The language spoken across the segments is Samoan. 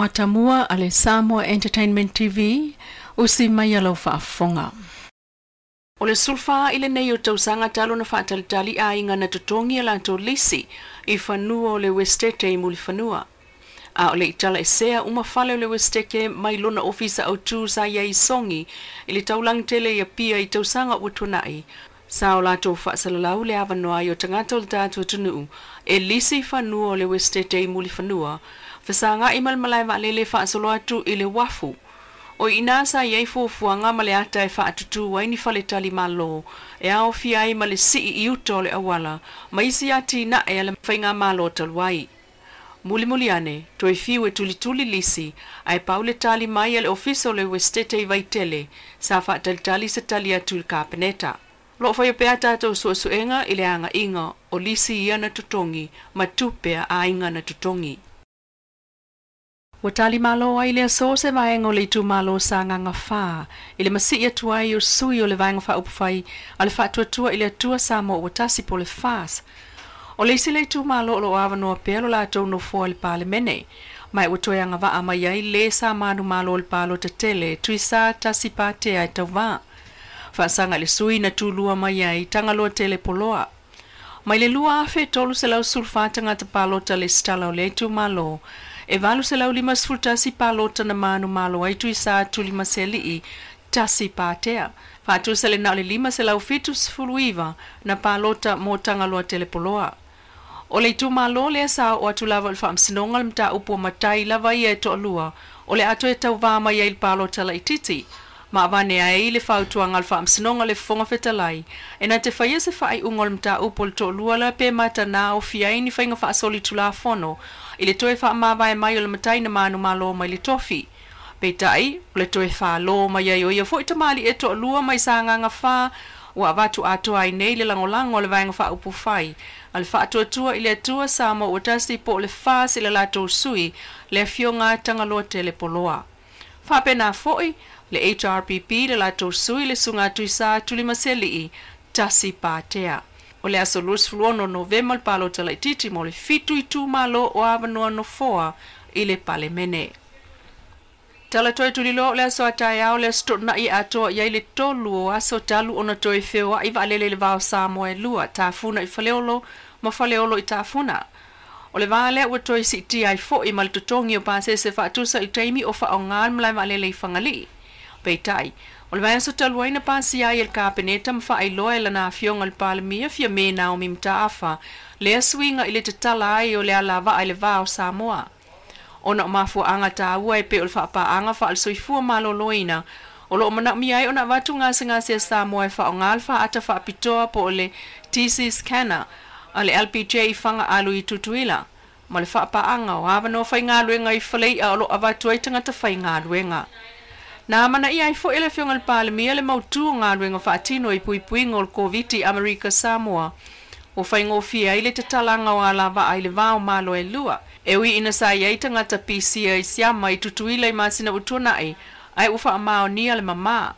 O atamua a le Samoa Entertainment TV, usi mai lau faafofoga. O le sulfa i lenei o tausaga talu na faatalitali aiga na totogi a latou lisi i fanua o le Westete i Mulifanua. A o le itala esea uma fale o le Westete mai lona ofisa autū sa iai i Sogi i le taulagi tele i Apia i tausaga ua tuanai. Sa o latou faasalalau le avanoa ai o tagata o le tatou atunuu e lisi i fanua o le Westete i Mulifanua, fesagai ma le malae vaalele faasolo atu i le uafu. O i ina sa i ai fuafuaga ma le ata e faatutū ai ni faletali malo e aofia ai ma le sii i uta o le auala ma isi atinae a le faigamalo talu ai. Mulimuli ane, toe fiu e tulituli lisi, ae pau le tali mai a le ofisa o le Westete i Vaitele, sa faatalitali se tali atu i le Kapeneta. O loo faia pea tatou suesuega i le agaiga o lisi ia na totogi ma tupe a aiga na totogi. Ua tali malo ai le aso se vaega o le itumalo Sagaga 4 i le masii atu ai o sui o le Vaega Faaupufai a le Faatuatua i le Atua Samoa ua tasi po o le FAS. O le isi le itumalo o loo avanoa pea lo latou nofoa i le Palemene, ma ua toe agavaa mai ai le sa manumalo o le palota tele Tuisa Tasi Patea e tauvā. Faasaga i le sui na tulua mai ai Tagaloa Tele Poloa. Mai le 2314 tagata palota lesitala o le itumalo, e 851 palota na manumalo ai Tuisa Tulimasealii Tasi Patea. Faatusa le na o le 579 na palota mo Tagaloa Tele Poloa. O le itumalo lea sa oo atu lava i le faamasinoga le mataupu o matai lava ia e toalua o le a toe tauvā mai ai i le palota laitiiti. Ma avane ai le fautuaga a le faamasinoga le Fofoga Fetalai e na te faia se faaiuga o le mataupu o le toalua la pe matanā ofia ai ni faiga faasolitulafono i le toe faamavae mai o le matai na manumalo mai le tofi. Peitai, o le toe fālō mai ai o ia foi tamalii e toalua mai Sagaga 4 ua avatu atoa ai nei le lagolago a le Vaega Faaupufai a le Faatuatua i le Atua Samoa ua tasi po o le FAS i le latou sui le afioga Tagaloa Tele Poloa. Faapena foi le HRPP le latou sui le Susuga Tuisa Tulimasealii Tasi Patea. O le aso 26 Novema le palota laitiiti mo le 7 itumalo o avanoa nofoa i le Palemene. Tala toe tuliloa o le aso a taeao le aso Toonai e atoa i ai le 3 o aso talu ona toe feoai vaalele i le va o Samoa e lua, Tafuna i Faleolo ma Faleolo i Tafuna. O le va lea ua toe siitia ai foi ma le totogi o pasese faatusa i le taimi o faaaoga le malae vaalele i Fagalii. Peitai, o le vaiaso talu ai na pasia ai e le Kapeneta ma faailoa e lana afioga i le Palemia Fiame Naomi Mataafa lea suiga i le tatala ai o le alavaa i le va o Samoa. Ona o mafuaaga taua e pei o le faapaaga faale-soifua maloloina o loo manaomia ai ona avatu gasegase a Samoa e faaaoga le faata faapitoa po o le TC scanner a le LPJ i Fagaalu i Tutuila ma le faapaaga o avanoa faigaluega i Falei'a o loo avatu ai tagata faigaluega. Na amanaia ai foi e le afioga i le Palemia le mautū o galuega faatino i puipuiga o le Koviti Amerika Samoa ua faigofie ai le tatalaga o alavaa i le va o Malo e lua. E ui ina sa i ai tagata pisia i Siama i Tutuila i masina ua tuanai, ae ua faamaonia le mamā.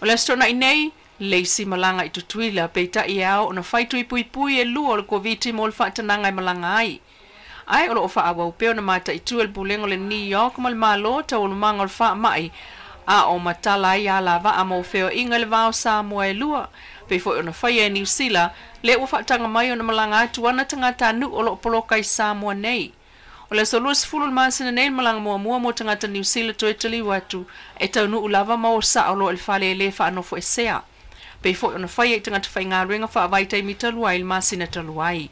O le Aso Toonai nei, le isi malaga i Tutuila, peitai e ao ona fai tui puipui e lua o le Koviti mo le faatanaga e malaga ai. Ae o loo faaauau pea ona mataitū e le Pulega o le New York ma le Malo taualumaga o le faamai a o matala ai alavaa mo feoaiga i le va o Samoa e lua, pei foi ona faia e Niu Sila, lea ua faataga mai ona malaga atu ana tagatanuu o loo poloka i Samoa nei. O le aso 20 o le masina nei le malaga muamua mo tagata Niu Sila toe taliu atu e taunuu lava ma o sao loa i le fale e lē faanofoesea, pei foi ona faia i tagata faigaluega faavaitaimi talu ai i le masina talu ai.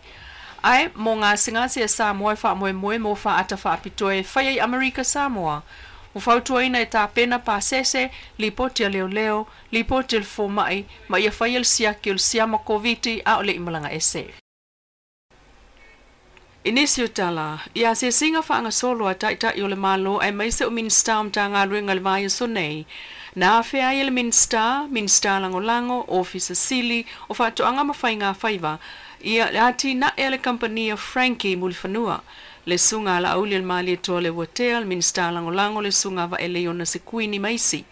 Ae mo gasegase a Samoa e faamoemoe mo faata faapitoa e faia i Amerika Samoa, ua fautuaina e tapena pasese, lipoti a leoleo, lipoti a le fomai, ma ia faia le siaki o le siama Koviti a o le i malaga ese. I nisi o tala, i asiasiga faagasolo a Taitai o le Malo aemaise o Minisita o Matagaluega i le vaiaso nei, na afea ai e le Minisita, Minisita Lagolago, Ofisa Sili o Faatoaga ma Faiga Faiva, ia le atinae a le kamupani a Frankie Mulifanua, le Susuga a Laauli o le Malietoa Leuatea, le Minisita Lagolago, le Susuga a Vaeleiona Sekuini ma isi.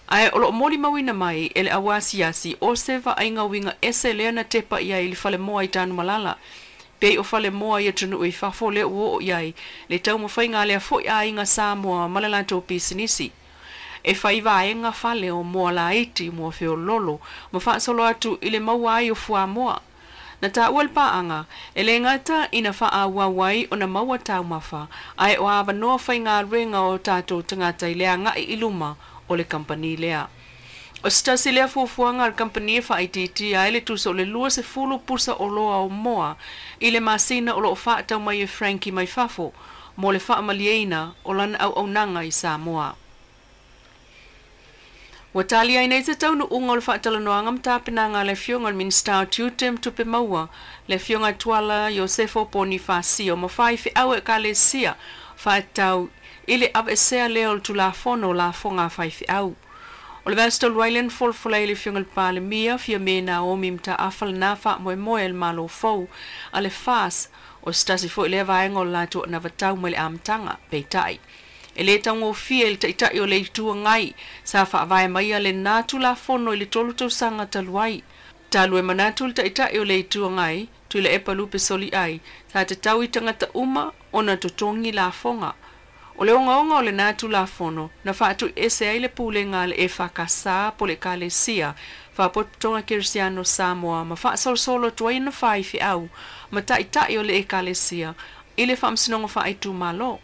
Ae o loo molimauina mai e le au asiasi o se vaaiga uiga ese lea na tepa i ai i le falemoa i Tanumalala. Pei o falemoa i atunuu i fafo lea ua oo i ai le taumafaiga a lea foi aiga Samoa ma le latou pisinisi. E fai vaega fale o moa laiti, moa feoloolo ma faasolo atu i le maua ai o fuamoa. Na taua le paaga, e le gata ina faaauau ai ona maua taumafa, ae o avanoa faigaluega o tatou tagata i le agai i luma o le kamupani lea. O se tasi lea fuafuaga a le kamupani e faaitiitia ai le tusa o le 20 pusa oloa o moa i le masina o lo o faatau mai e Frankie mai fafo mo le faamalieina o lana auaunaga i Samoa. Ua tali ai nei se taunuuga o le faatalanoaga ma tapenaga a le Afioga i le Minisita o Tiute ma Tupe Maua, le Afioga Tuala Iosefo Ponifasio ma faifeau Ekalesia faatatau i le aveesea lea o le Tulafono o Lafoga a Faifeau. O le vaiaso talu ai lea na folafola ai le Afioga i le Palemia, Fiame Naomi Mataafa lena faamoemoe a le Malo fou a le FAS, o se tasi foi lea vaega o le latou anavatau mai le amataga. Peitai, e le taugofie i le Taitai o le Itu Agai sa faavae maia lena Tulafono i le 3 tausaga talu ai. Talu e manatu le Taitai o le Itu Agai, Tuilaepa Lupe Soliai, sa tatau i tagata uma ona totogi lafoga. O le ogaoga o lena Tulafono na faatuiese ai le pulega a le EFKS po o le Ekalesia Faapotopotoga Kerisiano Samoa ma faasolosolo atu ai ona faifeau ma taitai o le Ekalesia i le Faamasinoga Faaitumalo.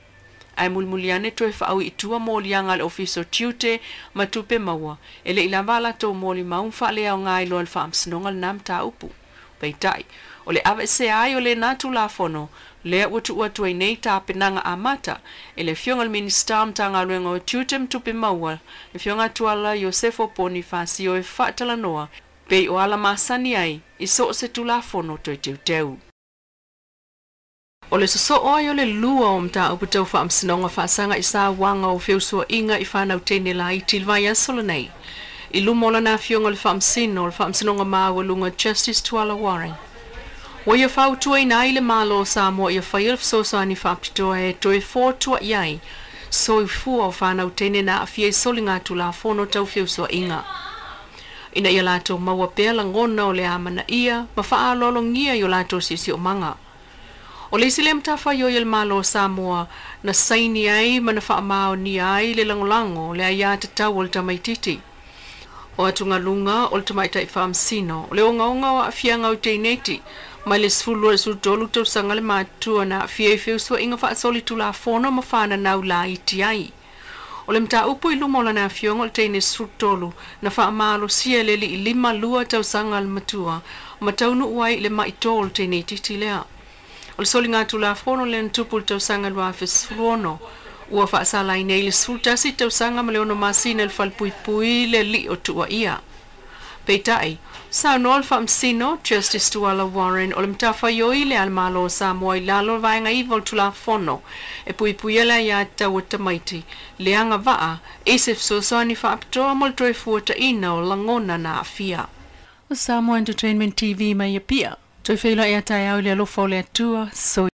Ae mulimuli ane toe faaui i tua moliaga a le Ofisa o Tiute ma Tupe Maua e le i lava a latou molimau ma faaleaoga ai loa le Faamasinoga lena mataupu. Peitai, o le aveesea ai o lena Tulafono lea ua tuu atu ai nei tapenaga amata e le Afioga i le Minisita o Matagaluega o Tiute ma Tupe Maua, le Afioga Tuala Iosefo Ponifasio e faatalanoa pei o ala masani ai i so o se Tulafono toe teuteu. O le sosoo ai o le lua o mataupu tau faamasinoga faasaga i sauaga o feusuaiga i fanau teine laiti i le vaiaso lenei. I luma o lana afioga o le Faamasino o le Faamasinoga Maualuga Justice Tuala Warren. Ua ia fautuaina ai le Malo o Samoa ia faia le fesoasoani faapitoa e toe fotua'i ai soifua o fanau teine na aafia i soligatulafono tau feusuaiga, ina ia latou maua pea lagona o le amanaia ma faaaloalogia i o latou siosiomaga. O le isi lea matafaioi a le Malo o Samoa na saini ai ma na faamaonia ai le lagolago o le aiatatau o le tamaitiiti. O atugaluga o le tamaitai faamasino, o le ogaoga o aafiaga o teineti mai le 12 i le 13 tausaga le matutua na aafia i feusuaiga faasolitulafono ma fananau laiti ai. O le mataupu i luma o lana afioga o le teine 13 na faamalosia e le alii 52 tausaga le matua ma taunuu ai i le maitō o le teineitiiti lea. O le soligatulafono lea na tupu i le tausaga 2016 ua faasalaina ai le 11 tausaga ma le 6 masina i le falepuipui le alii o tuuaia. Peitai, saunoa le Faamasino Justice Tuala Warren o le matafaioi lea a le Malo o Samoa i lalo o le Vaega 9 o le Tulafono e puipuia le aiatatau a tamaiti le agavaa i se fesoasoani faapitoa mo le toe fuataina o lagona na aafia. O Samoa Entertainment TV mai Apia. Toe feiloai a taeao i le alofa o le Atua. Soifua.